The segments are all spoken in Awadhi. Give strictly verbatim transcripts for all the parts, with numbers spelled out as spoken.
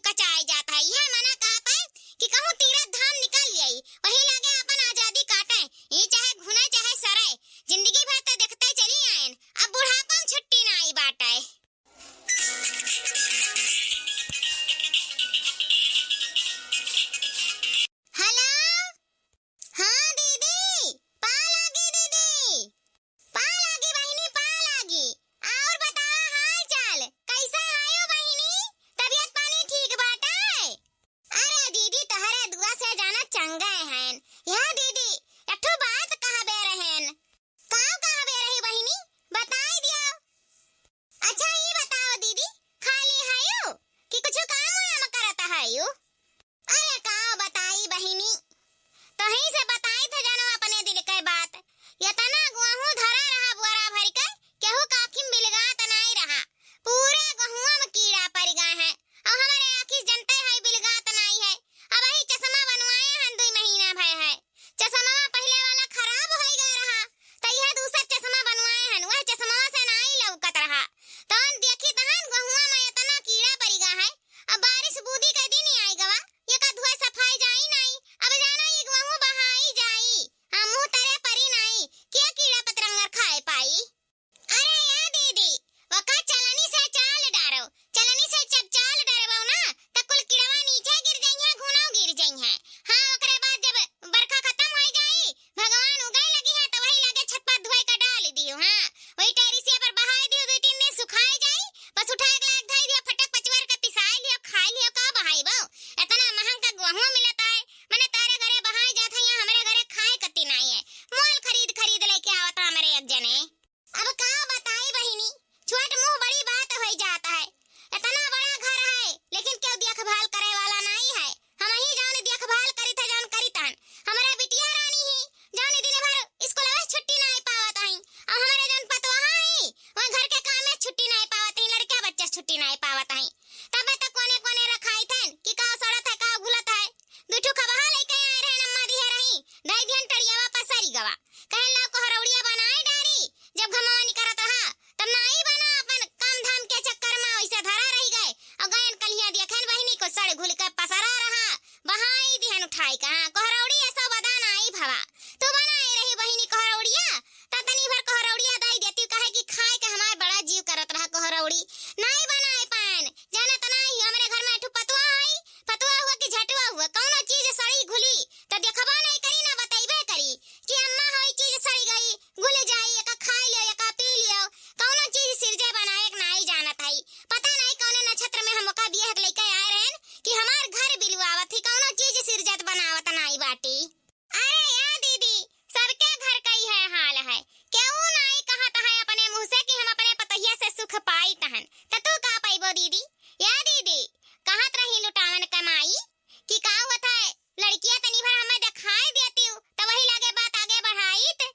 कचाए जात है। यह मना कहत है कि कहूँ तीरथ धाम निकल जाई, वही लागे अपन आजादी काटे, ई चाहे घुने चाहे सरे, जिंदगी भर त देखते चली आयन, अब बुढ़ापा में छुट्टी नाई बाटे। हेलो, हाँ दीदी, पा लागी दीदी, पा लागी बहिनी, पा लागी। और बतावा हाल चाल, कैसे आयो बहिनी? तबीयत पानी ठीक बाटे? अरे दीदी, तहरे दुआ से जाना चंगे हैं। यह दीदी, एक ठो बात कहबे रहेन। का कहबे रही बहिनी? बताई दियो। अच्छा, ई बताओ दीदी, खाली हयो कि कुछ काम वाम करत हयो? अरे का बताई बहिनी, तहीं से बताई थे जानो अपने दिल के बात। यतना गोहूँ धरा रहा बोरा भर के, केहू का आँखी में बिलगात नाई रहा। पूरे गोहुआ में कीड़ा पड़ गए हैं। और हमारे आँखी जनते है बिलगात नाई है। अब ही चश्मा बनवाए हैं, दुई महीना भय है। चश्मा पहले वाला खराब हो गया रहा, तो यह दूसर चश्मा बनवाए हैं, वह चश्मा से नाई लौकत रहा। तौन देखी तहन गोहुआ में इतना कीड़ा पड़ गया है। अब बारिश बूदी के दिन ही आई गवा, ये का धोए सफाई जाई नाई। अब जाना ये गोहूँ बहाई जाई, हाँ, मुँह तरे परी नाई, के कीड़ा पतरंगर खाए पाई? अरे या दीदी, वका चलनी से चाल डारो, चलनी से जब चाल डरबो ना, त कुल किड़वा नीचे गिर जइहें, घुनौ गिर जइहें। हाँ, ओकरे बाद जब बरखा खतम होइ जाई, भगवान उगै लगिहें, त वही लागे छत पर धोए के डाल दियो। हाँ, वही टेरिसिया पर बहाई दियो, दुइ तीन दिन सुखाई जाई, बस उठाए के लायक धई दियो, फटक पचवर के पिसाई लियो, खाई लियो, का बहाइबो? एतना महंग का गोहूँ मिलत है, मने तारे घरे बहाई जात है, यहाँ हमरे घरे खाए कती नाई है, मोल खरीद खरीद लेके आवत है हमरे एक जने। अब का बताई बहिनी, छोट मुँह बड़ी बात होइ जात है। इतना बड़ा घर है, लेकिन केहू देखभाल करे वाला नाई है। हमही जौन देखभाल करित है, जौन करित हन। हमरे बिटिया रानी ही, जौन दिन भर स्कूलवा से छुट्टी नाई पावत हई। अब हमरे जौन पतोहा ही, वह घर के काम में छुट्टी नाई पावत हई, लड़का बच्चा से छुट्टी नाई पावत हई। तबे तो कोने कोने रखाई थन कि का सड़त है, का घुलत है। दुइ ठो खबहा लइके आए रहे, अम्मा दिहे रही, धई दिहन टड़ियावा पसरी गवा। कहे ला कोहरौड़िया बनाए डारी, जब घमवा निकरत रहा, तब नाई बना, अपन काम धाम के चक्कर में वैसे धरा रही गए। और गयन कलिया देखन बहिनी को सड़ घुल के पसरा रहा, बहाई दिहन उठाई के, हाँ, कोहरौड़ी ऐसा बदा नाई भवा। तू बनाए रही बहिनी कोहरौड़िया, त तनी भर कोहरौड़िया दाई देती, काहे कि खाए के हमार बड़ा जीव करत रहा कोहरौड़ी। नाई बनाए पान, जानत नाई हमरे घर में एक ठो पतुआ होई, पतुआ हुआ कि झटुआ हुआ, कौनो चीज सड़ी घुली, त देखबो नाई करी, ना बतइबे करी कि अम्मा होई चीज सड़ी गई, घुल जाई, एका खाई लियो, एका पी लियो, कौनो चीज सिरजे बनाए के नाई जानत हई। पता नाई कौने नक्षत्र में हम ओका बियाह के लइके आए रहन कि हमार घर बिलुआवत ही, कौनो चीज सिरजत बनावत नाई बाटी। अरे या दीदी, सबके घर का इहे हाल है, केहू नाई कहत है अपने मुँह से कि हम अपने पतोहिया से सुख पाई तहन, त तू का पइबो दीदी? या दीदी, कहत रही लुटावन के माई कि का होत है, लड़किया तनी भर हमें देखाई देतिउ, त वही लागे बात आगे बढ़ाइत।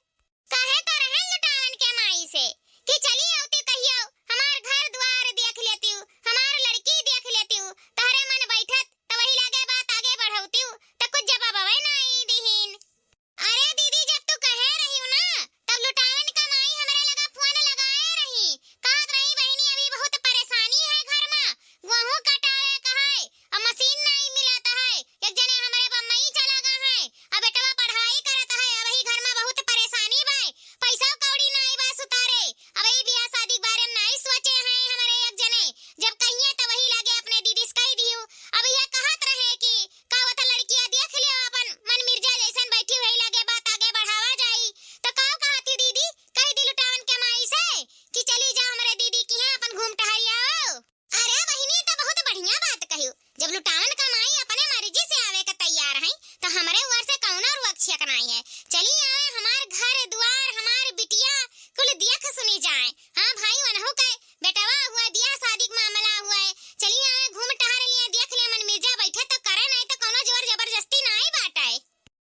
कहे तो रहन लुटावन के माई से कि चली आवती कहियो, हमार घर द्वार देख लेतिउ, हमार लड़की देख लेतिउ, तहरे मन बैठत, त वही लागे बात आगे बढ़ौतिउ, त कुछ जवाबवे नाई दिहिन। अरे दीदी, जब तू कहे रहिउ ना, तब लुटावन का माई हमरे लगा फोन लगाए रही, कहत रही, "बहिनी, अभी बहुत परेशानी है घर मा, गोहूँ कटावे का है, अब मशीन नाई मिलत है, एक जने हमरे बम्बई चला गा है, अब बेटवा पढ़ाई करत है, अब ही घर मा बहुत परेशानी बा, पैसा कौड़ी नाई बा सुतारे, अब ई बियाह शादी के बारे में नाई सोचे हैं हमरे एक जने, जब कहिए त वही लागे अपने दीदी से कहि दिहु।" अब ये कहत रहे कि का होत लड़किया देख लियो, अपन मन मिर्जा जैसन बैठी हुई, लागे बात आगे बढ़ावा जाई। त का कहती दीदी, कहि दी लुटावन के माई से कि चली जा हमरे दीदी किहाँ, अपन घूम टहरी आओ। अरे बहिनी, त बहुत बढ़िया बात कहिउ, जब लुटावन का माई अपने मर्जी से आवे के तैयार है, त हमरे ओर से कौनो रोक छेक नाई है। चली आवे, हमार घर दुआर, हमार बिटिया, कुल देख सुनी जाए। हाँ भाई, वनहु के बेटवा हुआ, बियाह शादी के मामला हुआ है, चली आवे, घूम टहर लिए, देख लिए, मन मिर्जा बैठे त करे, नाई त कौनो जोर जबरदस्ती नाई बाटे।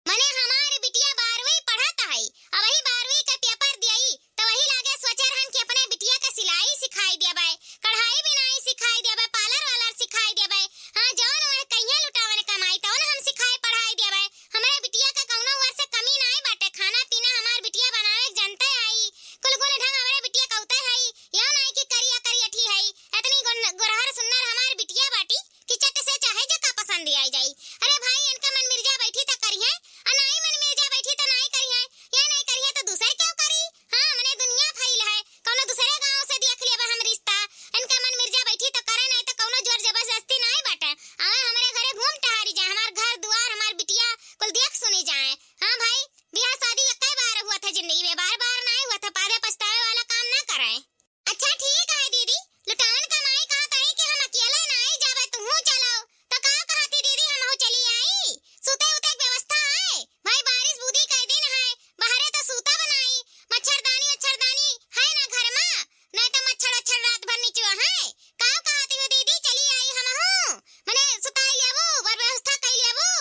मने हमार बिटिया बारहवीं पढ़त है, अब वही बारहवीं के पेपर दियाई, त वही लागे सोचे रहन कि अपने बिटिया के सिलाई सिखाई देबे, कढ़ाई बिनाई सिखाई देबे, पार्लर वालर सिखाई देबे। हाँ, जौन वह कहिए लुटावन कमाई, तौन हम सिखाई पढ़ाई देबे। हमरे बिटिया के कौनो ओर से कमी नाई बाटे, बर्तन दियाई जाई। अरे भाई, इनका मन मिर्जा बैठी त करिहैं, अ नाई मन मिर्जा बैठी त नाई करिहैं, या नाई करिहैं त दूसर केहू करी? हाँ, मने दुनिया फैल है, कौनो दूसरे गाँव से देख लेबा हम रिश्ता। इनका मन मिर्जा बैठी त करे, नाई त कौनो जोर जबरदस्ती नाई बाटे। आवे हमरे घरे घूम टहरी जाए, हमार घर दुआर, हमार बिटिया कुल देख सुनी जाए। हाँ भाई, बियाह शादी एक्कै बार हुआ था जिंदगी में, बार बार नाई हुआ था, पादे पछतावे वाला काम ना करे। अच्छा ठीक है दीदी, लुटावन का माई कहत है कि हम अकेले नाई जाबे, तुहू चलो। तो का कहती दीदी, हमहू चली आई? सूते उते के व्यवस्था है? भाई बारिश बूदी के दिन है, बाहरे तो सूता बनाई। मच्छरदानी वच्छरदानी है ना घर में? नहीं तो मच्छर वच्छर रात भर निचुआ है। का कहती हो दीदी, चली आई हमहू? मने सुताई लेबू, बर व्यवस्था कई लेबू?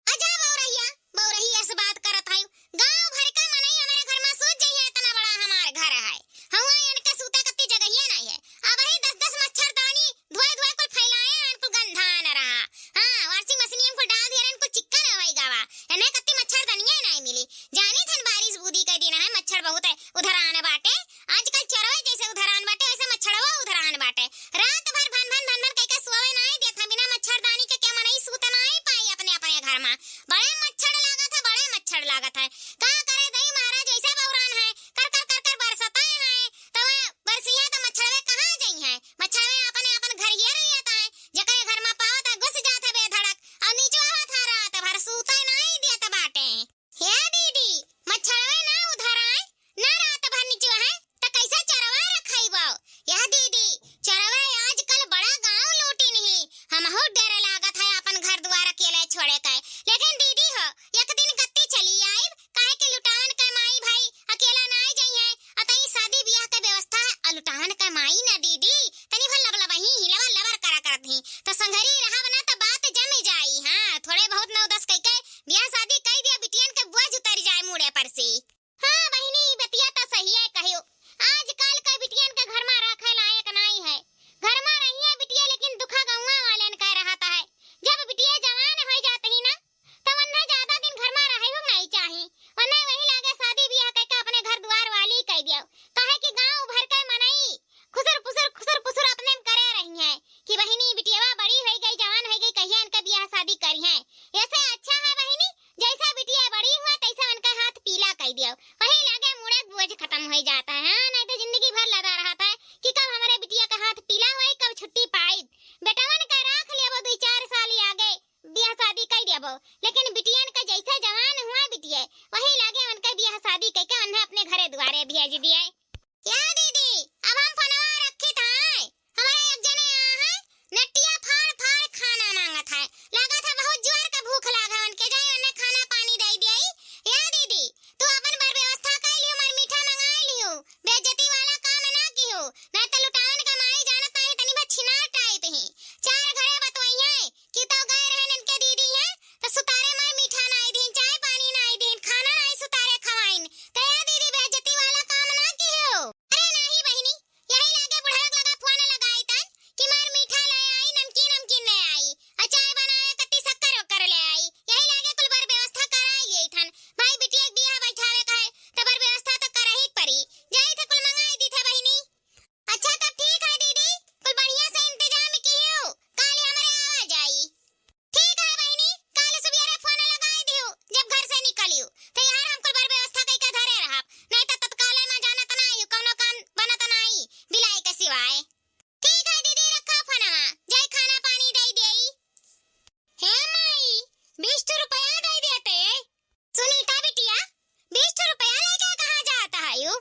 अच्छा बउरहिया, बउरहिया से बात करत है। गाँव भर का मनई हमरे घर में सूत जइहे, इतना बड़ा हमार घर है। हुआ इनके सूते कत्ती जगहिया नहीं है। अब ही दस दस मच्छरदानी धोए धोए कुल फैलाए हैं, कुल गंधान रहा। हाँ, washing machine में कुल डाल दिया, कुल चिक्कन हो गवा। इन्हें कत्ती मच्छरदानिया नहीं मिली। जानी थन बारिश बूदी के दिन है, मच्छर बहुत है, उधरान बाटे। आजकल चरवे जैसे उधरान बाटे, वैसे मच्छरवा उधरान बाटे। रात भर भन भन भन भन कइके सोवे नाई देत है, बिना मच्छरदानी के के मनई सूत नाई पाई अपने अपने घर में। बड़े मच्छर लागत है, बड़े मच्छर लागत है। का करे दई महाराज, ऐसे बउरान है, कर कर कर कर बरसता है। तो वह बरसिया तो मच्छरवे कहाँ जइहैं? मच्छरवे अपने अपन घर ये रहियत है, जेकरे घर में पावत है घुस जात है बेधड़क, और नीचे आवत है रात भर सूते नाई देत बाटे। हे दीदी, मच्छरवे ना उधराए, ना रात भर निचुआ है, त कैसे चरवा रखइबो? या दीदी, चरवा आजकल बड़ा गाँव लूटिन ही, हमहू डर लागत है अपन घर दुआर अकेले छोड़े के। लेकिन दीदी हो, एक दिन कत्ती चली आइब, काहे कि लुटावन के माई भाई अकेला ना जइहैं, अतई शादी बियाह के व्यवस्था है, आ लुटावन के माई ना दीदी, तनी भर लबलबही ही, लबर लबर करा करत ही, त संघरी रहब ना त बात जम जाई। हाँ, थोड़े बहुत नौ दस कइके बियाह शादी कई दिया, बिटियन के बोझ उतर जाए मूड़े पर से। हाँ बहिनी, ई बतिया त सहिए कहियो। आजकल के बिटियन के घर मा राखे लायक नाई है। घर मा रहिए बिटिया, लेकिन दुखा गौवा वालन के रहत है। जब बिटिया जवान होइ जात ही ना, त वन्ना ज्यादा दिन घर मा रहे हो नाई चाही। वन्ना वही लागे शादी बियाह कइके अपने घर दुआर वाली कइ दियो। काहे कि गाँव भर के मनई खुसुर पुसुर, खुसुर पुसुर अपने में करे रही हैं कि बहिनी बिटियावा बड़ी होइ गई, जवान होइ गई, कहिया इनके बियाह शादी करिहैं। ऐसे अच्छा है बहिनी, जैसा बिटिया बड़ी हुआ, तैसा उनका हाथ पीला कइ दियो। वही लागे मुड़े बोझ खतम होइ जात है। हाँ, नाई तो जिंदगी भर लदा रहत है कि कब हमरे बिटिया का हाथ पीला होई, कब छुट्टी पाई। बेटवन का राख लेबो दुई चार साल आगे, बियाह शादी कइ देबो, लेकिन बिटियन का जैसे जवान हुआ बिटिया, वही लागे उनका बियाह शादी कइके उन्हें अपने घरे दुआरे भेज दिए। या दीदी, अब हम फोनवा रखित है, हमारे एक जने आए हैं, नटिया फाड़ फाड़ खाना मांगत है, लागत है बहुत जोर का भूख लाग है उनके, जाई उन्हें खाना पानी दे दिए। या दीदी, तू अपन बर व्यवस्था कर लियो, मार मीठा मंगा लियो, बेइज्जती वाला काम ना कियो, नहीं तो लुटावन का माई जानत नहीं, तनी बा छिनार टाइप ही, चार घरे बतवइहैं कि तो गए रहन इनके दीदी हैं, तो सुतारे मार मीठा नाई दीन, चाय पानी नाई दीन, खाना नाई सुतारे खवाइन। तो या दीदी बेइज्जती वाला काम ना कियो। अरे नाही बहिनी, यही लागे बुढ़ारक लगा फोन लगाई तन कि मार मीठा ले आई, नमकीन नमकीन ले आई, और चाय बनावे कत्ती शक्कर ओक्कर ले आई। यही लागे कुल बर व्यवस्था कराई लिए थन। भाई बिटिया के बियाह बैठावे का है, तो बर व्यवस्था तो करही के परी। जाई थे कुल मंगाई दी थे बहिनी। अच्छा, तब ठीक है दीदी, कुल बढ़िया से इंतजाम कियो, काल हमरे आवा जाई। ठीक है बहिनी, काल सुबेरे फोन लगाई दियो, जब घर से निकलियो, तो यार हम कुल बर व्यवस्था कइके धरे रहब, नहीं तो तत्काल में जानत ना आयु, कौनो काम बनत ना आई, बिलाई के सिवाय। ठीक है दीदी, रखा फोनवा, जाई खाना पानी दे देई। हे माई, बीस ठो रुपया दे देते। सुनीता बिटिया, बीस ठो रुपया लेके कहाँ जात हयू?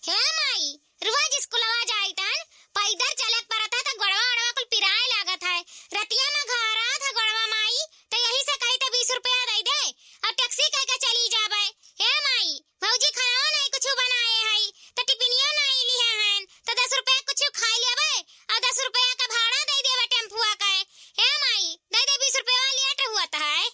हे माई, रोज स्कूलवा जाइतन, पैदल चले के पड़त है, त गोड़वा ओड़वा कुल पिराए लागत है। रतिया में घहरात है गोड़वा माई, त यही से कही त बीस रुपया दे दे, और टैक्सी कह के चली जाबे। हे माई, भौजी खाना नहीं कुछ बनाए है, त टिफिनिया नहीं लिहे हैं, त दस रुपया कुछ खाई लेबे, और दस रुपया का भाड़ा दे देबे टेम्पुआ के। हे माई, दे दे बीस रुपया, लेट हुआ है।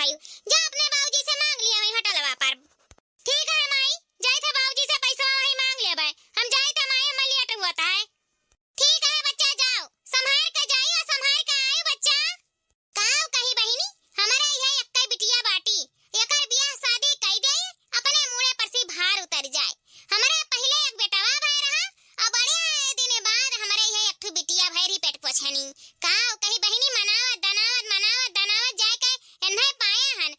जा अपने बाबूजी से मांग लिया वहीं होटलवा पर। ठीक है माई, जाइत है बाबूजी से पैसा वहीं मांग लेबै। हम जाइत है माई, हमार लेट होत है। ठीक है बच्चा, जाओ, संभार के जाई और संभार के आयो बच्चा। काव कही बहिनी, हमरे इहे एक्कै बिटिया बाटी, एकर बियाह शादी कई देई, अपने मूड़े पर से भार उतर जाए। हमरे पहिले एक बेटवा भय रहा, और बड़े आए दिने बाद हमरे इहे एक ठो बिटिया भय रही पेट पोछनी। काव कही बहिनी, मनावत दनावत, मनावत दनावत जाए के एन्हे पाया हन,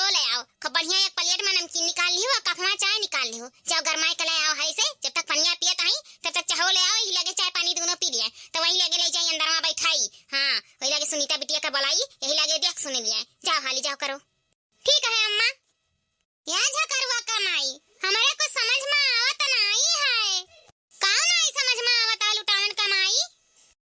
ले आओ, खूब बढ़िया एक plate में नमकीन निकाल लिहो और कफवा चाय निकाल लिहो। जाओ गरमाए के ले आओ, है से जब तक पनिया पियत हई तब तक चाहो ले आओ, यही लगे चाय पानी दोनों पी लिए, तो वही लगे ले जाई अंदर में बैठाई। हाँ, वही लगे सुनीता बिटिया का बुलाई, यही लगे देख सुन लिए। जाओ हाली जाओ करो। ठीक है अम्मा। या झकरुआ का माई, हमरे कुछ समझ में आवत नाई है। का नाई समझ में आवत आ लुटावन का माई?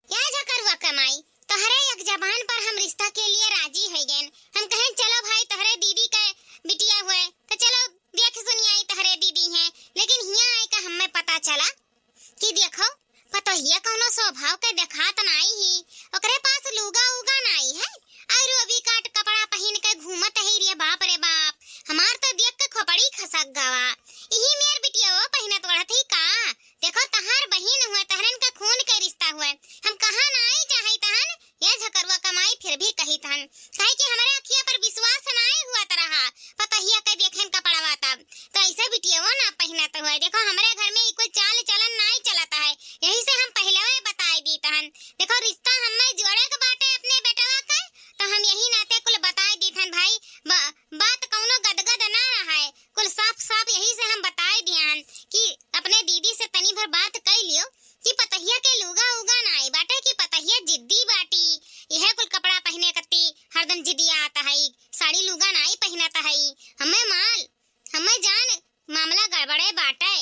या झकरुआ का माई, तोहरे एक जबान पर हम रिश्ता के लिए राजी हो गए। हम कहें चलो भाई तोहरे दीदी के बिटिया हुए, तो चलो देख सुनी आई तोहरे दीदी हैं, लेकिन हिया आई का हमें पता चला कि देखो, पतोहिया कौनो स्वभाव के देखात नाई ही, ओकरे पास लूगा उगा नाई है, और वो भी काट कपड़ा पहिन के घूमत है रे बाप रे बाप। हमार तो देख के खोपड़ी खसक गवा। इही मेर बिटिया वो पहिनत ओढ़त ही का? देखो तहार बहिन हुए, तहरन के खून के रिश्ता हुए, हम कहाँ नाई चाही तहन, ये झकरुआ का माई फिर भी कही तहन, काहे कि हमरे अखिया पर विश्वास नाई हुआ तरहा। पतोहिया के देखेन कपड़वा तब, तो ऐसे बिटियवो ना पहिनत हुए। देखो, हमरे घर में ई कुल चाल चलन नाई चलत है, यही से हम पहिले बताई दी तहन। देखो, रिश्ता हमें जोड़े के बाटे अपने बेटवा के, तो हम यही नाते कुल बताई दी तहन भाई। बा-, बात कौनो गदगद ना रहे, कुल साफ साफ यही से हम बताई दिया हन कि अपने दीदी से तनी भर बात कई लियो कि पतोहिया के लूगा उगा नाई बाटे कि पतोहिया जिद्दी बाटी, यह कुल कपड़ा पहिने कत्ती हरदम जिदियात है, साड़ी लूगा नाई पहिनत है। हमें माल, हमें जान मामला गड़बड़े बाटे।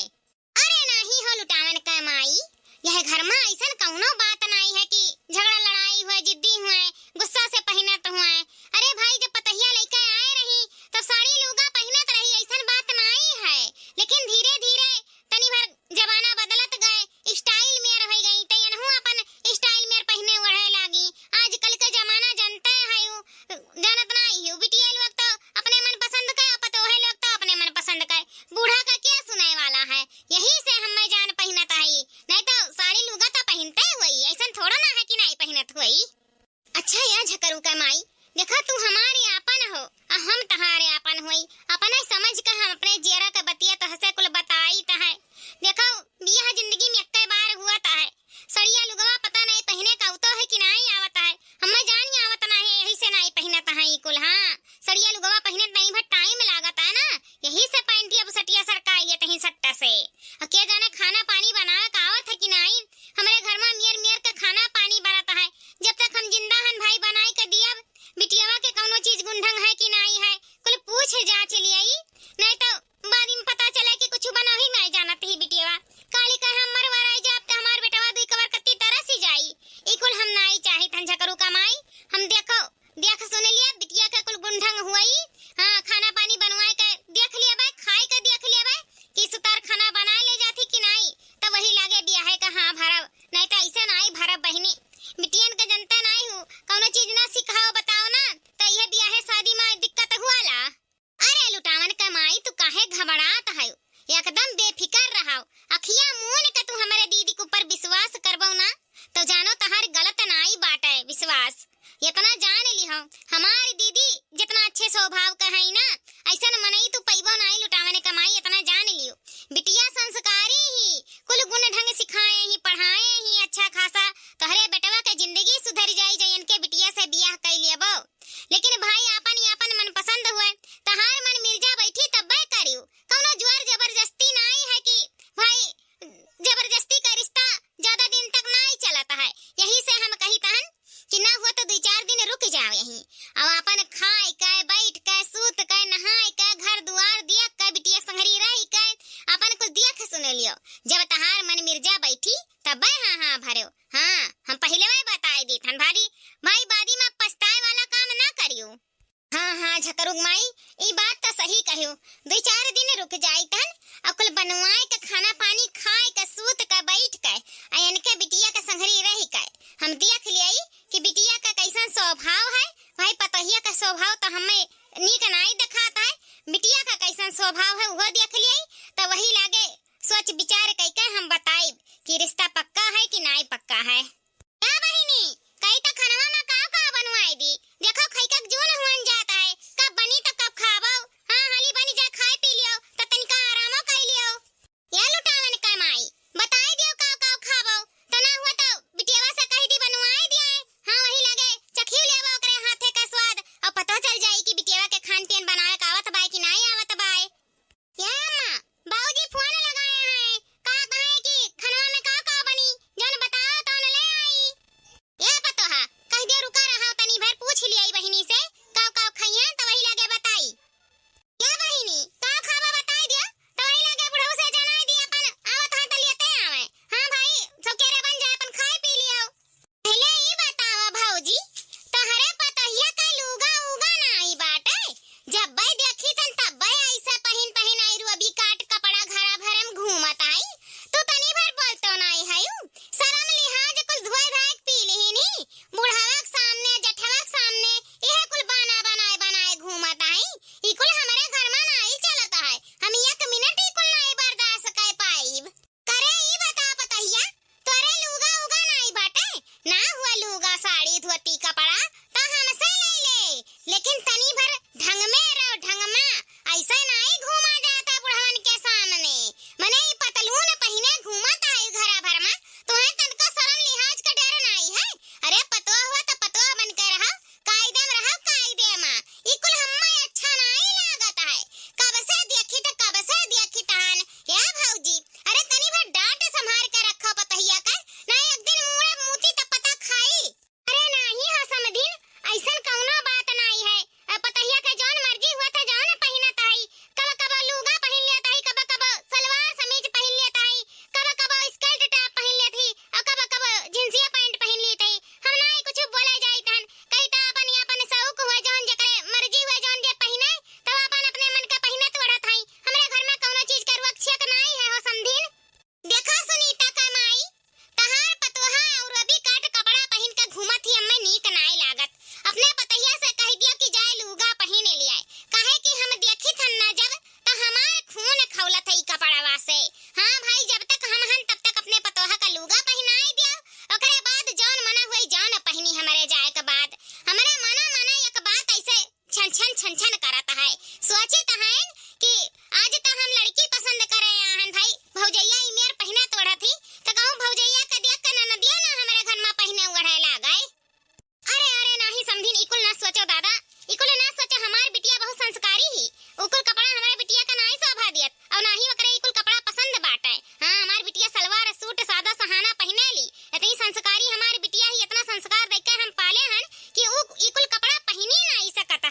अरे नाही हो लुटावन के माई, यह घर में ऐसन कौनो बात नाई है कि झगड़ा लड़ाई हुए, जिद्दी हुए, गुस्सा से पहिनत हुए। अरे भाई, जब पतोहिया लइके आए रही तब साड़ी लूगा पहिनत रही, ऐसन बात नाई है, लेकिन धीरे धीरे तनी भर जमाना बदलत गए, style मेर होइ गई, त एनहू अपन style मेर पहिने ओढ़े लागी। आजकल के जमाना जानते है, उ जानत नाई हो, बिटिया लोग तो अपने मन पसंद के, पतोहे लोग तो अपने मन पसंद के। बूढ़ा का क्या सुनाए वाला है? यही से हमें जान पहिनत आई, नहीं तो साड़ी लुगा तो पहिनते हुई, ऐसन थोड़ा ना है कि नहीं पहिनत हुई। अच्छा या झकरू का माई, देखा तू हमारे आपन हो, आ हम तहारे आपन होई, अपने समझ के हम अपने जियरा के बतिया तहसे कुल बताई तहे। देखो, बियाह जिंदगी में एक्के बार हुआ तहे, सड़िया लुगवा पता नहीं पहिने का उतो है कि नहीं आवत है, हमें जान ही आवत ना है, यही से नहीं पहिनत है ई कुल। हाँ, सड़िया लुगवा पहिने नहीं भर टाइम लागत है ना, यही से पैंटिया बुसटिया सरकाई लेत ही सट्टा से। आ के जाने खाना पानी बनावे का आवत है कि नहीं, हमरे घर में मेर मेर के खाना पानी बनत है, जब तक हम जिंदा हन भाई बनाई के दियब, बिटियावा के कौनो चीज गुंढंग है कि नहीं है, कुल पूछ जांच लियाई, नहीं तो बाद में पता चले कि कुछ बना ही नहीं जानत ही बिटियावा। काली कहे हम मरवा रही जाब त हमार बेटवा दुई कबर कत्ती तरस ही जाई। ई कुल हम नाई चाहित हन झकरू का माई। हम देखो, देख सुन लिया, बिटिया के कुल गुंढंग हुई। हाँ, खाना पानी बनवाए के देख लिया बे, खाए के देख लिया बे कि सुतार खाना बनाए ले जाती कि नाई, त वही लागे बियाहे का हाँ भरब, नहीं त ऐसे नाई भरब बहिनी। बिटियन के जनते नाई हूँ, कौनो चीज ना सिखाओ बताओ ना, त यह बियाहे शादी में दिक्कत हुआ ला। अरे लुटावन के माई, तू काहे घबरात हयो? एकदम बेफिकर रहो। अखिया मून के तू हमरे दीदी के ऊपर विश्वास करबो ना, तो जानो तहार गलत नाई बाटे विश्वास। इतना जान लिहो, हमारी दीदी जितना अच्छे स्वभाव के हई ना, ऐसन मनई तू पैबो नाई लुटावन के माई, इतना जान लियो। बिटिया संस्कारी ही, कुल गुण ढंग सिखाए ही, पढ़ाए ही अच्छा खासा, तोहरे बेटवा के जिंदगी सुधर जाई, जयन के बिटिया से बियाह कई लेबो। लेकिन भाई आपन ही आपन मन पसंद हुए, तहार मन मिर्जा बैठी तब्बे करियो। कौनो जोर जबरदस्ती नाई है कि भाई जबरदस्ती का रिश्ता ज्यादा दिन तक नाई चलत है। यही से हम कही तहन कि ना हुआ तो दुई चार दिन रुक जाओ यहीं। अब आपन खाए के, बैठ के, सूत के, नहाए के, घर दुआर दिया के, बिटिया संगरी रही के, आपन कुल दिया के सुन लियो। जब तहार मन मिर्जा बैठी तब्बे हाँ हाँ भरो। हाँ, हम पहिले वही बताई दी थन भारी, भाई बादी में पछताए वाला काम ना करियो। हाँ, हाँ, झकरुक माई, ई बात त सही कहियो। दुई चार दिन रुक जाई तन, अउ कुल बनवाए के खाना पानी खाए के, सूत के, बैठ के, आ इनके बिटिया के संघरी रही के। हम देख लियाई कि बिटिया का कैसन स्वभाव है। भाई पतोहिया का स्वभाव त हमें नीक नाई देखात है, बिटिया का कैसन स्वभाव है उहो देख लियाई, त वही लागे सोच विचार कइके हम बताइब कि रिश्ता पक्का है कि नाई पक्का है। ए बहिनी, कही त खनवा में का का बनवाई दी? देखो खइका के जून हुअन जात है, कब बनी त कब खाबो। हाँ, हाली बनी जा, खाए पी लियो, त तनिका आरामो कई लियो। या लुटावन के माई, बताई दियो का का खाबो, त ना हुआ त बिटियावा से कही दी बनवाई दिया है। हाँ, वही लगे चखियो लेबो ओकरे हाथे का स्वाद, अउ पता चल जाई कि बिटियावा के खान पीन बनावे का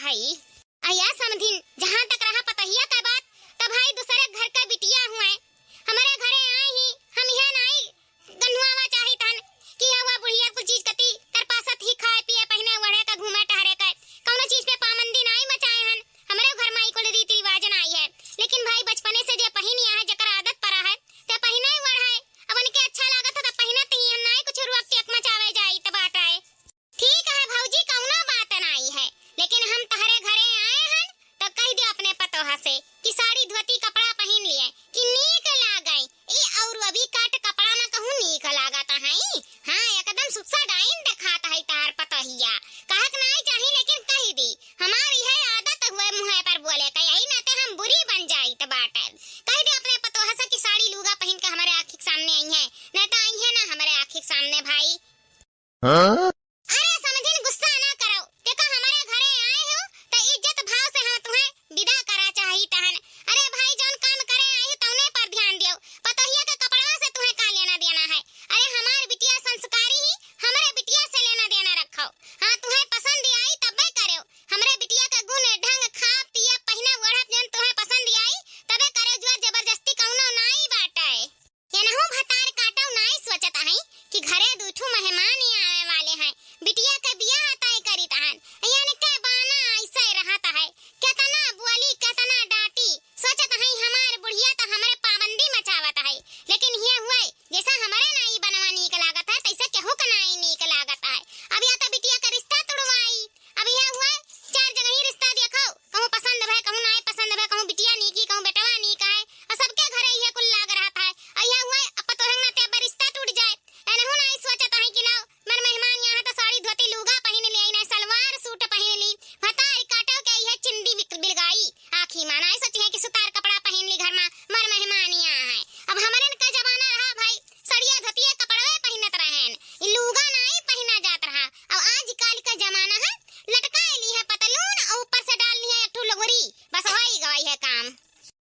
भाई, अया समधिन, जहाँ तक रहा पतोहिया का बात, त भाई दूसरे घर का बिटिया हुए, हमरे घरे आए ही, हम यह नाई गन्हुआवा चाहित हन कि हवा बुढ़िया कुल चीज कती तरपासत ही, खाए पिए, पहिने ओढ़े का, घूमे टहरे का, कौनो चीज पे पाबंदी नाई मचाए हन। हमरे घर में ई कुल रीति रिवाज नाई है, लेकिन भाई बचपने से जे पहिन आए है, जेकर आदत परा है, ते पहिने ओढ़े। अब उनके अच्छा लागत है त पहिनत ही हन, नाई कुछ रोक टेक मचावे जाइत बाटे। ठीक है भौजी, कौनो बात नाई है, लेकिन हम तहरे घरे आए हन, त कह दे अपने पतोह से कि साड़ी धोती कपड़ा पहिन लिए कि नीक लागे। ई और अभी काट कपड़ा में कहूँ नीक लागत है? हाँ, एकदम सुक्सा डाइन देखात है तहार पतोहिया। कहक नाई चाही, लेकिन कह दी, हमार इहे आदत हुए मुँहे पर बोले के, यही नाते हम बुरी बन जाइत बाटे। कह दे अपने पतोह से कि साड़ी लूगा पहिन के हमरे आँखी के सामने आई है, नहीं तो आई है ना हमरे आँखी के सामने भाई। हाँ? अरे समधिन, गुस्सा ना करो, देखो हमरे घरे आए हो त इज्जत भाव से हम तुहें विदा करा चाहित हन। अरे भाई, जौन काम करे आए हो तौने पर ध्यान दियो, पतोहिया के कपड़वा से तुहें का लेना देना है? अरे हमार बिटिया संस्कारी ही, हमरे बिटिया से लेना देना रखो। हाँ, तुहें पसंद आई तब्बे करेव, हमरे बिटिया के गुण ढंग, खाब पियब पहिनब ओढ़ब जौन तुहें पसंद आई तबे करेव, जोर जबरदस्ती कौनो नाई बाटे। एनहू भतार काटव नाई सोचत हई कि घरे दुइ ठू मेहमान ही आवे वाले हैं, बिटिया के बियाह तय करित हन, यानी के बाना ऐसे रहत है, केतना बोली, केतना डांटी। सोचत हई हमार बुढ़िया त हमरे पाबंदी मचावत है, लेकिन ये हुए जैसा हमरे नाई बनवा नीक लागत है, तैसे केहू के नाई नीक लागत है। अब या त बिटिया का रिश्ता तुड़वाई, अब यह हुआ, चार जगह ही रिश्ता देखो, कहूँ पसंद भय, कहूँ नाय पसंद भय, कहूँ बिटिया नीकी, कहूँ बेटवा नीक है, और सबके घरे यह कुल लाग रहत है। और यह हुआ, अब पतोहन नाते अब रिश्ता टूट जाए, एनहू नाय सोचत है कि लाओ, मर मेहमान यहाँ तो साड़ी धोती लूगा पहिन ले, नहीं सलवार सूट पहिन ली, भतार काटो के यह चिंदी बिक-, बिलगाई आँखी मा, नाय सोची है कि सुतार कपड़ा पहिन ली घर मा, मर मेहमान यहाँ है। अब हमरन का जमाना रहा भाई, सड़िया धोतिया कपड़वे पहिनत रहेन, ई लूगा नाई पहिना जात रहा। अब आजकल का जमाना है, लटकाए ली है पतलून और ऊपर से डाल ली है एक ठो लुगरी, बस होई गवाई है काम।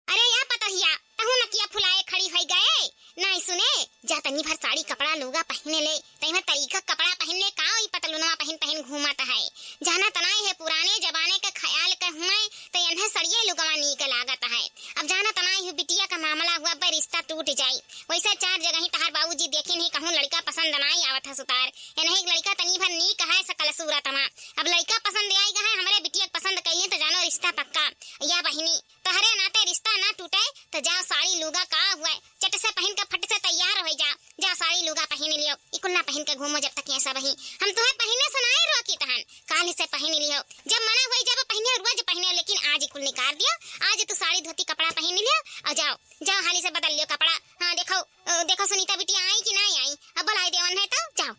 अरे या पतोहिया, तहू नकिया फुलाए खड़ी होई गए, नाई सुने, जा तनी भर साड़ी कपड़ा लूगा पहिने ले, तई में तरीका कपड़ा पहिन ले, का ई पतलूनवा पहिन पहिन घूमत है। जाना तनाई है पुराने जमाने के ख्याल के हुए, तो इन्हें सड़िए लुगवा नीक लागत है। अब जाना तनाई हूँ बिटिया का मामला हुआ, अब रिश्ता टूट जाई। वैसे चार जगह ही तहार बाबूजी देखिन ही, कहूँ लड़का पसंद नाई आवत है सुतार। इन्हें एक लड़का तनी भर नीक है सकल सूरत मा। अब लड़का पसंद आई गए, हमरे बिटिया के पसंद कइले तो जानो रिश्ता पक्का। या बहिनी, तोहरे नाते रिश्ता ना टूटे, तो जाओ साड़ी लूगा का हुए, चट से पहिन के फट से तैयार हो जाओ। जा साड़ी लूगा पहिन लियो, ई कुल ना पहिन के घूमो जब तक ये सब ही। हम तुहें पहिने से नाई रोकी तहन, काल से पहिन लियो। जब मना होई जब पहिने, रोज पहिने, लेकिन आज ई कुल निकाल दियो। आज तू साड़ी धोती कपड़ा पहिन लियो और जाओ, जाओ हाली से बदल लियो कपड़ा। हाँ देखो, अ, देखो सुनीता बिटिया आई कि नाई आई, अब बुलाई देवन है तो जाओ।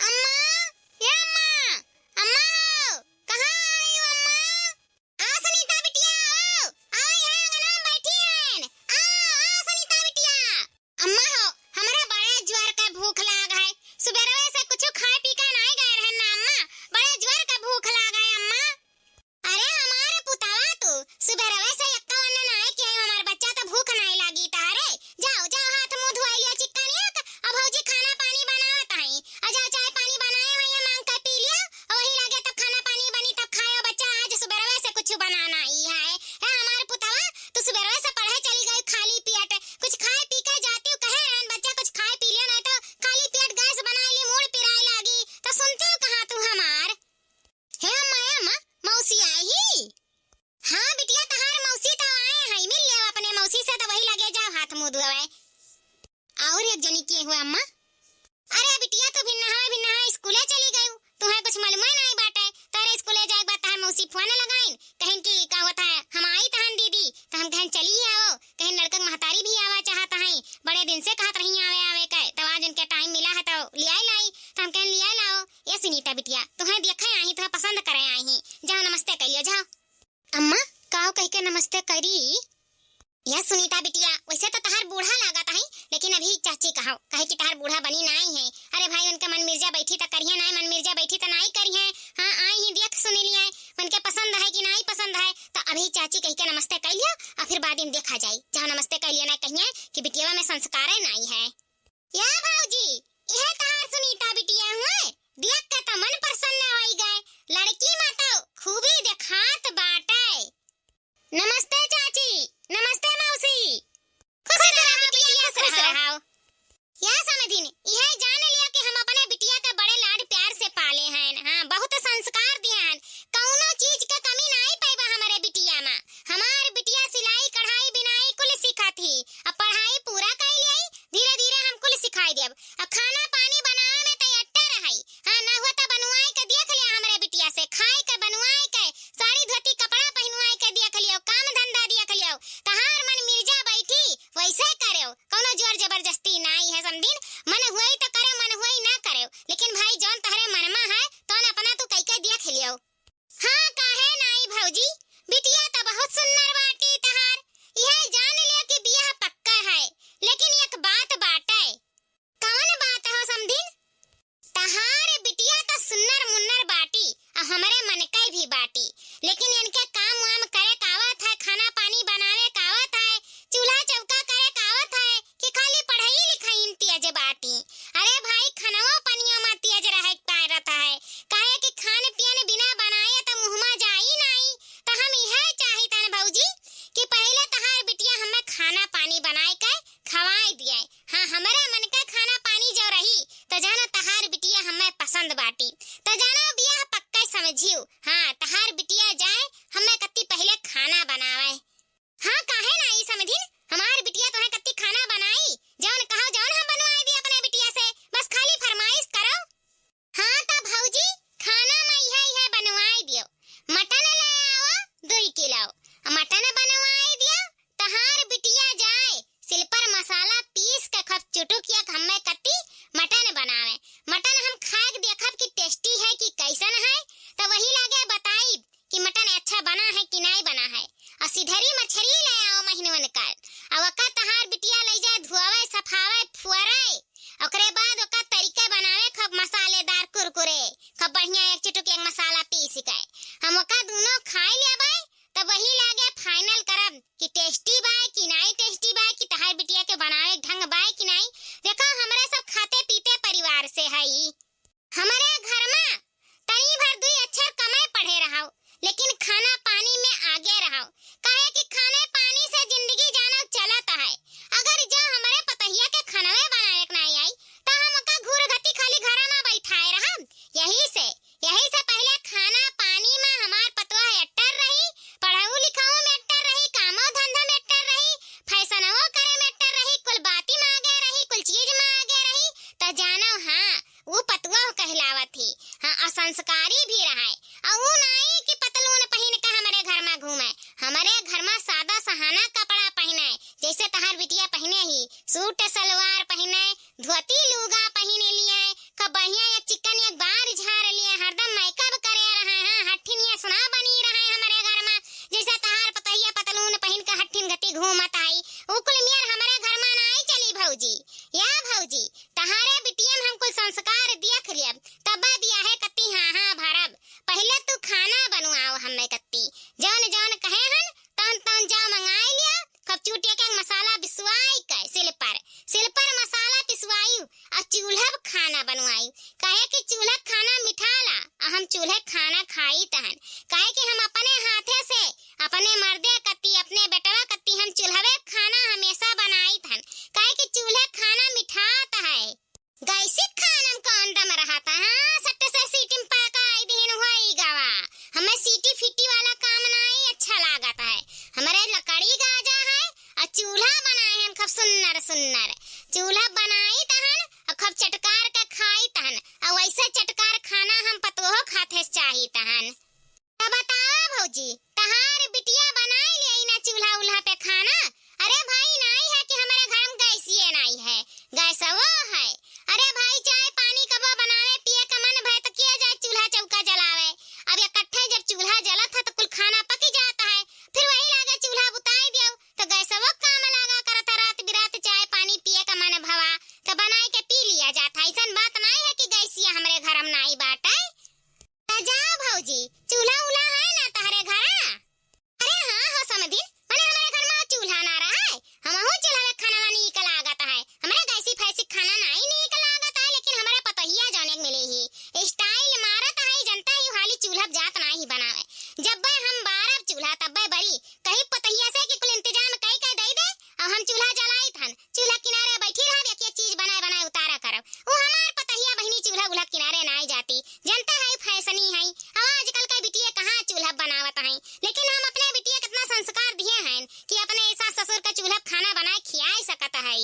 अम्मा, ए अम्मा, अम्मा हो, कहाँ आई हो अम्मा? आ सुनीता बिटिया, आओ, आओ, यहाँ अंगना में बैठी हैं। आओ, आओ सुनीता बिटिया। अम्मा हो, हमरा बड़े जोर का भूख लाग है। सुबेरवे से कुछ खाए पी के नाई गए रहन ना अम्मा, बड़े जोर का भूख लाग है अम्मा। अरे हमार पुतवा तू, सुबेरवे से एक्का वन्ना नाई किया है, हमार बच्चा तो भूख नाई लागी तारे। जाओ, जाओ हाथ मुंह धोई लिया चिक्का नियत, अब भौजी खाना पानी बनावत आई। और जाओ चाय पानी बनाए हुए हैं, मांग के पी लियो, और वही लगे तब खाना पानी बनी तब खायो बच्चा, आज सुबेरवे से कुछ बनाना ही है। ए हमार पुतवा, तू सुबेरवे से पढ़े चली गई खाली पियट, कुछ खाए पी के जाती हूँ, कहे रहन बच्चा कुछ खाए पी लियो, नहीं तो खाली पियट गैस बनाए ली, मूड़ पिराए लागी, तो सुनती हूँ कहाँ तू हमार? हे अम्मा, ए अम्मा, मौसी आई ही? हाँ बिटिया, तहार मौसी तो आए हैं, मिल लियो अपने मौसी से, तो वही लगे जाओ हाथ मुंह धोवे। और एक जनी के हुआ अम्मा? अरे बिटिया, तू भिन्ना हवा, भिन्ना हवा, स्कूले चली गई, तुहें कुछ मालूम ही नहीं बाटे। तोरे स्कूले जाए के बाद तहार मौसी फोन लगाइन, कहिन कि का होता है, हम आई तहन दीदी, तो हम कहन चली ही आओ, कहिन लड़का के महतारी भी आवा चाहत है, बड़े दिन से कहत रही आवे आवे के, तो आज उनके टाइम मिला है तो लियाए लाई, तो हम कहन लियाए लाओ। ए सुनीता बिटिया, तुहें देखे आई, तुहें पसंद करे आई ही, जाओ नमस्ते कर लियो, जाओ। अम्मा, काव कह के नमस्ते करी? या सुनीता बिटिया, वैसे तो तहार बूढ़ा लागत है, लेकिन अभी चाची कहो, कहे कि तहार बूढ़ा बनी नाई है। अरे भाई, उनके मन मिर्जा बैठी त करिहे नाई, मन मिर्जा बैठी त नाई करिहे। हाँ, आई ही देख सुनी लिए, उनके पसंद है कि नाई पसंद है, तो अभी चाची कह के नमस्ते कर लियो, और फिर बाद में देखा जाई। जाओ नमस्ते कर लियो, ना कहिए कि बिटिया में संस्कार नाई है। या भौजी, यह तहार सुनीता बिटिया हुए, देख के तो मन प्रसन्न होई गए। लड़की में तो खूबी देखाई हाँ, काहे नाई भौजी, बिटिया त बहुत सुन्नर बाटी तहार। इहे जान लियो कि बियाह पक्का है, लेकिन एक बात बाटे। कवन बात हो समधिन? तहार बिटिया त सुन्नर मुन्नर बाटी, आ हमरे मन के भी बाटी, लेकिन इनके काम वाम करे क आवत है, खाना पानी बनावे क आवत है, चूल्हा चौका करे क आवत है कि खाली पढ़ाई लिखाई में तेज बाटी? अरे भाई, खनवो पनियो में तेज रहे क पारत है, काहे कि खान पियन बिना बनाए त मुँह में जाई नाई। त हम इहे चाहित हन भौजी कि पहिले तहार बिटिया हमें खाना पानी बनाए के खवाए दिए। हाँ, हमरे मन के खाना पानी जो रही, त जानो तहार बिटिया हमें पसंद बाटी, त जानो बियाह पक्का समझियो। हाँ, तहार बिटिया जाए, हमें कत्ती पहिले खाना बनावे। हाँ, काहे नाई समधिन, हमार बिटिया तोहे कत्ती खाना बनाई, जौन कहो जौन हम बनवाए दी अपने बिटिया से, बस खाली फरमाइश करो। हाँ त भौजी, खाना में इहे इहे बनवाए दियो, मटन ले आओ दुई किलो, मटन बनवाए दियो। तहार बिटिया जाए, सिल पर मसाला पीस के खूब चुटुकिया के हमें कत्ती मटन बनावे। मटन हम खाए के देखब कि tasty है कि कैसन है, त वही लागे बताई कि मटन अच्छा बना है कि नाई बना है। और सिधरी मछरी ले आओ महीनवन का, और ओका तहार बिटिया ले जाए धुआवे, सफावे, फुअरे, ओकरे बाद ओका तरीका बनावे खूब मसालेदार कुरकुरे, खूब बढ़िया एक चुटुक एक मसाला पीस के। हम ओका दूनो खाए लेबे, तब वही लागे final करब कि tasty बाय कि नाई tasty बाय, कि तहार बिटिया के बनावे के ढंग बाय कि नाई। देखो, हमरे सब खाते पीते परिवार से हई। हमरे घर में तनी भर दुई अक्षर कमे पढ़े रहो, लेकिन खाना पानी में आगे रहो, काहे कि खाने पानी से जिंदगी जानो चलत है। अगर जो हमरे पतहिया के खानवे बनावे के नाई आई, त हम ओका घूर घती खाली घरा में बैठाए रहब। यही से, यही से पहिले खाना पानी में हमार पतोह अट्टर रही, पढ़ऊ लिखऊ में अट्टर रही, कामो धंधा में अट्टर रही, फैसनवो करे में अट्टर रही, कुल बाती में आगे रही, कुल चीज में आगे रही, त जानो, हाँ, ऊ पतोह कहलावत ही। हाँ, और संस्कारी भी रहे। और ऊ नाई कि पतलून पहिन के हमरे घर में घूमे, हमरे घर में सादा सहाना कपड़ा पहिने, जैसे तहार बिटिया पहिने ही, सूट सलवार पहिने, धोती लूगा पहिने लिए, खूब बढ़िया एक चिकन एक बार झार लिए, हरदम makeup करे रहे हैं, हठिन ये सुना बनी रहे हमरे घर में, जैसे तहार पतहिया पतलून पहिन के हठिन घटी घूमत आई। ऊ कुल मियर हमरे घर में नाई चली भौजी। या भौजी, तहारे बिटिया में हम कुल संस्कार देख लियब, तब बियाहे कत्ती हाँ हाँ भरब। पहिले तू खाना बनवाओ हमें कत्ती, जौन जौन कहे हन, तौन तौन जाओ मंगाए लिया, खूब चूटिया के मसाला पिसवाई के सिल पर, सिल पर मसाला पिसवाई, आ चूल्हा पे खाना बनवाई, काहे कि चूल्हा खाना मिठाला, आ हम चूल्हे खाना खाई तहन, काहे कि हम अपने हाथे से, अपने मर्दे कत्ती, अपने बेटवा कत्ती हम चूल्हवे खाना हमेशा बनाई तहन, काहे कि चूल्हे खाना मिठात है। गैसी खाना में कौन दम रहता है? हाँ, सट्टे से सीटी में पकाई दीन होई गवा। हमें सीटी फीटी वाला काम नाई अच्छा लागत है। हमरे लकड़ी गाजा है और चूल्हा बनाए हम खूब सुन्नर सुन्नर। चूल्हा बनाई तहन और खूब चटकार के खाई तहन। और वैसे चटकार खाना हम पतोहो खाते चाही तहन। त बतावा भौजी, तहार बिटिया बनाई लेई ना चूल्हा उल्हा पे खाना? अरे भाई, नाई है कि हमरे घर में गैसिए नाई है, गैसवो है। अरे भाई, चाय पानी कबो बनावे पिए का मन भय त किया जाए चूल्हा चौका जलावे। अब इकट्ठे जब चूल्हा जलत है त कुल खाना पकी जात है, फिर वही लागे चूल्हा बुताई दियो त गैसवो काम लागा करत है। रात बिरात चाय पानी पिए का मन भवा त बनाई के पी लिया जात है। ऐसन बात नाई है कि गैसिया हमरे घर में नाई बाटे। त जा भौजी, चूल्हा उल्हा है ना तहरे घरा? अरे हाँ हो समधिन, मने हमरे घर में चूल्हा ना रहा है, हमहू चूल्हा में खाना नीक लागत है। हमरे गैसी फैसी खाना नाई नीक लागत है, लेकिन हमरे पतोहिया जौने मिली ही, style मारत है, जनता ही हाली चूल्हा जात नाई बनावे। जब्बे हम बारब चूल्हा तब्बे बरी, कही पतोहिया से कि कुल इंतजाम कई के दई दे, अब हम चूल्हा जलाइत हन, चूल्हा किनारे बैठी रहब, एक एक चीज बनाए बनाए उतारा करब। उ हमार पतहिया बहिनी चूल्हा उल्हा किनारे नाई जाती, जनता है फैसनी है। अब आजकल के बिटिया कहाँ चूल्हा बनावत हैं, लेकिन हम अपने बिटिया कितना संस्कार दिए हैं कि अपने सास ससुर का चूल्हा खाना बनाए खियाए सकत है।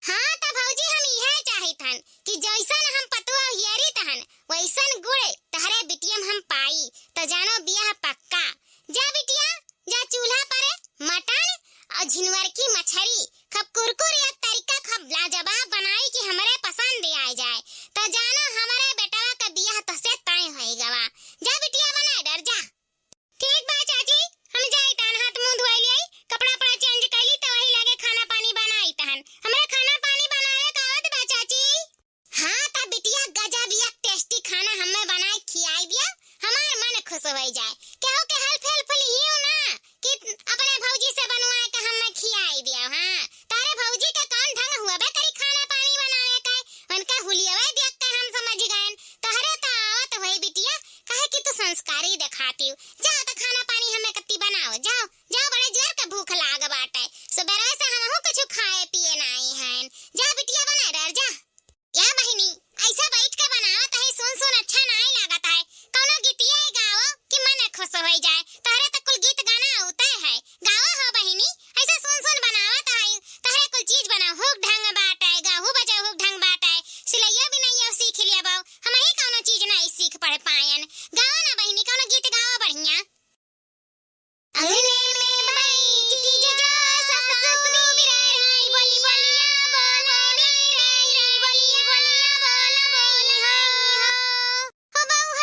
हाँ त भौजी, हम इहे चाहित हन कि जैसन हम पतोह हियरित हन, वैसन गुण तहरे बिटिया में हम पाई, त जानो बियाह पक्का। जा बिटिया, जा चूल्हा पर मटन और झिनवर की मछरी, खूब कुरकुर एक तरीका खूब लाजवाब बनाई कि हमरे पसंद आए जाए। त जानो हमरे बेटवा का बियाह तोसे तय होई गवा। जा बिटिया बनाए डर जा। होइ जाए। केहू के help help लिहियो ना कि अपने भौजी से बनवाए के हमें खियाई दियो। हाँ, तारे भौजी के कौन ढंग हुआ बे करी खाना पानी बनावे के? उनका हुलियवे देख के हम समझ गए। तहरे तो आवत होई बिटिया, काहे कि तू संस्कारी देखाती हो। जाओ तो खाना पानी हमें कत्ती बनाओ, जाओ, जाओ, बड़े जोर के भूख लाग बाटे। सुबेरे से हमहू कुछ खाए पिए नाई हैं। जा बिटिया बना रह जा। या बहिनी, ऐसा बैठ के बनावत है, सुन सुन अच्छा नाई लागत है। कौनो गीतिया गाओ कि मन खुश होइ जाए। तहरे तो कुल गीत गाना आउते है। गाओ हो बहिनी, ऐसा सुन सुन बनावत है। तहरे कुल चीज बनाहुक ढंग बाटे, गाहू बजाहुक ढंग बाटे, सिलैया बिनैया सीख लेबो। हमही कौनो चीज नाई सीख पढ़ पायन। गाओ ना बहिनी, कौनो गीत गाओ बढ़िया। अंगने में बैठ के जो सासु बिराई बोली बोलिया बोलो रे रे रे बोली बोलिया बोलो बोली हाय हो। हो बहू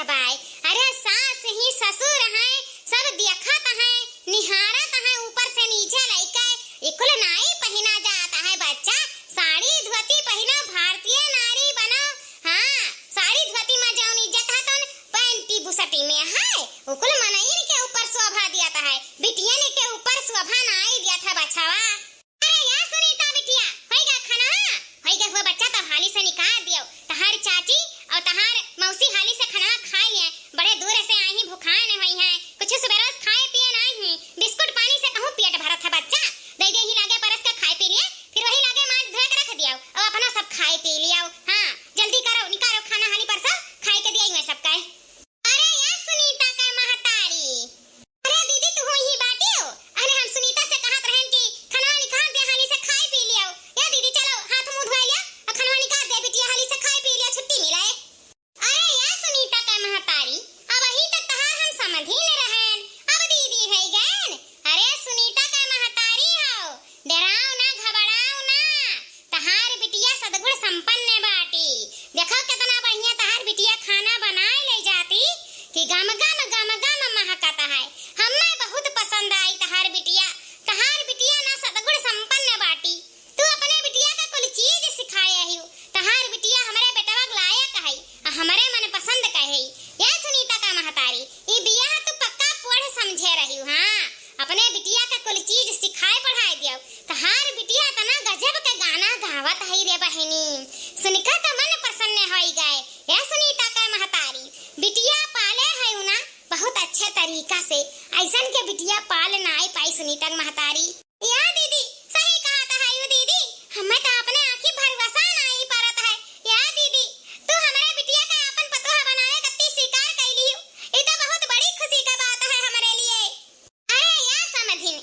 बाय, अरे सास ही ससुर हैं, सब देखत हैं, निहारत हैं ऊपर से नीचे लइके, ई कुल नाई पहिना जात है बच्चा। साड़ी धोती पहिना, भारतीय नारी बनो। हाँ, साड़ी धोती में जौन इज्जत है तौन पैंटी बुसटी में है। उ कुल मनइन के ऊपर शोभा दियत है, बिटियन के ऊपर शोभा नाई दियत है बछवा। अरे या सुनीता बिटिया, होई गा खाना? होई गा हुआ बच्चा, तब हाली से निकाल दियो। तहार चाची और तहार मौसी हाली से खाना खाए लिए, बड़े दूर से आई ही, भुखान हुई हैं, कुछ सुबेरो से खाए पिए नाई ही, बिस्कुट पानी से कहूँ पेट भरत है बच्चा। दे दे ही लागे परस के खाए पी लिए, फिर वही लागे माज धोए के रख दियो और अपना सब खाए पी लियो। हाँ, जल्दी करो, निकालो खाना हाली परसो, खाए के दिया ही मैं सबका। अरे या सुनीता का महतारी, अरे दीदी, तू ही बाटियो? अरे हम सुनीता से कहत रहन कि खनवा निकाल दे, हाली से खाए पी लियो। या दीदी, चलो हाथ मुंह धोए लिया, और खनवा निकाल दे बिटिया, हाली से खाए पी लिया, छुट्टी मिले। अरे या सुनीता का महतारी, अब ही तक तहार हम समझी न रहन, अब दीदी है गैन। अरे सुनीता का महतारी हो, डराओ ना, घबराओ ना, तहार बिटिया सदगुण संपन्न बाटी। देखो कितना बढ़िया तहार बिटिया खाना बनाए ले जाती कि गम गम गम गम महकत है। हमें बहुत पसंद आई तहार बिटिया। तहार बिटिया ना सदगुण संपन्न बाटी। तू अपने बिटिया का कुल चीज सिखाए आहियो। तहार बिटिया हमरे बेटवा के लायक है, आ हमरे मन पसंद का है। या सुनीता का महतारी, ई बियाह तू पक्का पोढ़ समझे रहियो, हाँ। अपने बिटिया का कुल चीज सिखाए पढ़ाए दियो। तहार बिटिया इतना गजब के गाना गावत है रे बहिनी, सुनिका त मन प्रसन्न होई गए। या सुनीता का महतारी, बिटिया पाले है ना बहुत अच्छे तरीका से, ऐसन के बिटिया पाल नाई पाई सुनीता के महतारी। या दीदी, सही कहत है यू दीदी, हमें तो अपने आँखी भरोसा नाई परत है। या दीदी, तू हमरे बिटिया के आपन पतोह बनावे कत्ती स्वीकार कइली हो, ई तो बहुत बड़ी खुशी का बात है हमरे लिए। अरे या समधिन,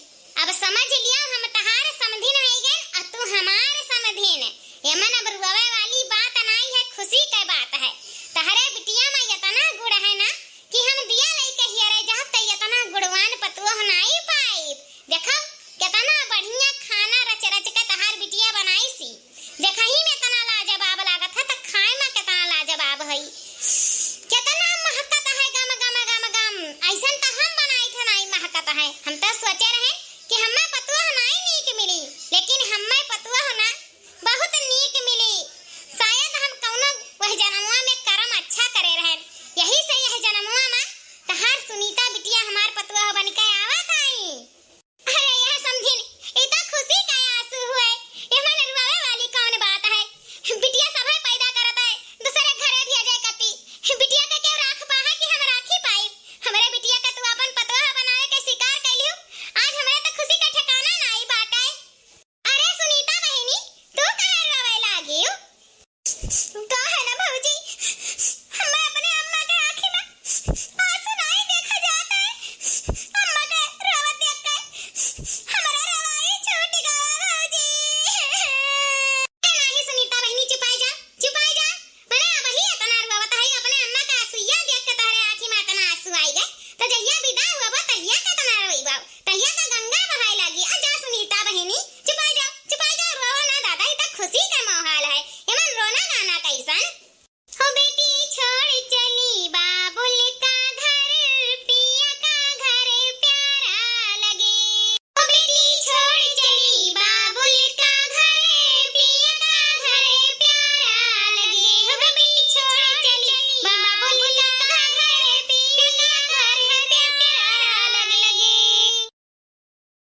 अब समझ लिया हम तहार समधिन है गन, आ तू हमार समधिन। एमन अब रुआवे वाली बात नाई है, खुशी के बात है। तहरे बिटिया में इतना गुण है ना कि हम दिया लइके हियरे जाब त इतना गुणवान पतोह नाई पाइब। देखो, कितना बढ़िया खाना रच रच के तहार बिटिया बनाई सी। देखही में इतना लाजवाब लागत है, त खाए में कितना लाजवाब हई। कितना महकत है गम गम गम गम। ऐसन त हम बनाई थे नाई महकत है। हम त सोचे रहे कि हमें पतोह नाई नीक मिली, लेकिन हमें पतोह ना बहुत नीक मिली। शायद हम कौनो वह जन्मवा में करम अच्छा करे रहे, यही से यह जन्मवा में तहार सुनीता बिटिया हमार पतोह बन के आवत आई। अरे यह समधिन, ई तो खुशी का आंसू हुए, एमन रुआवे वाली कौन बात है?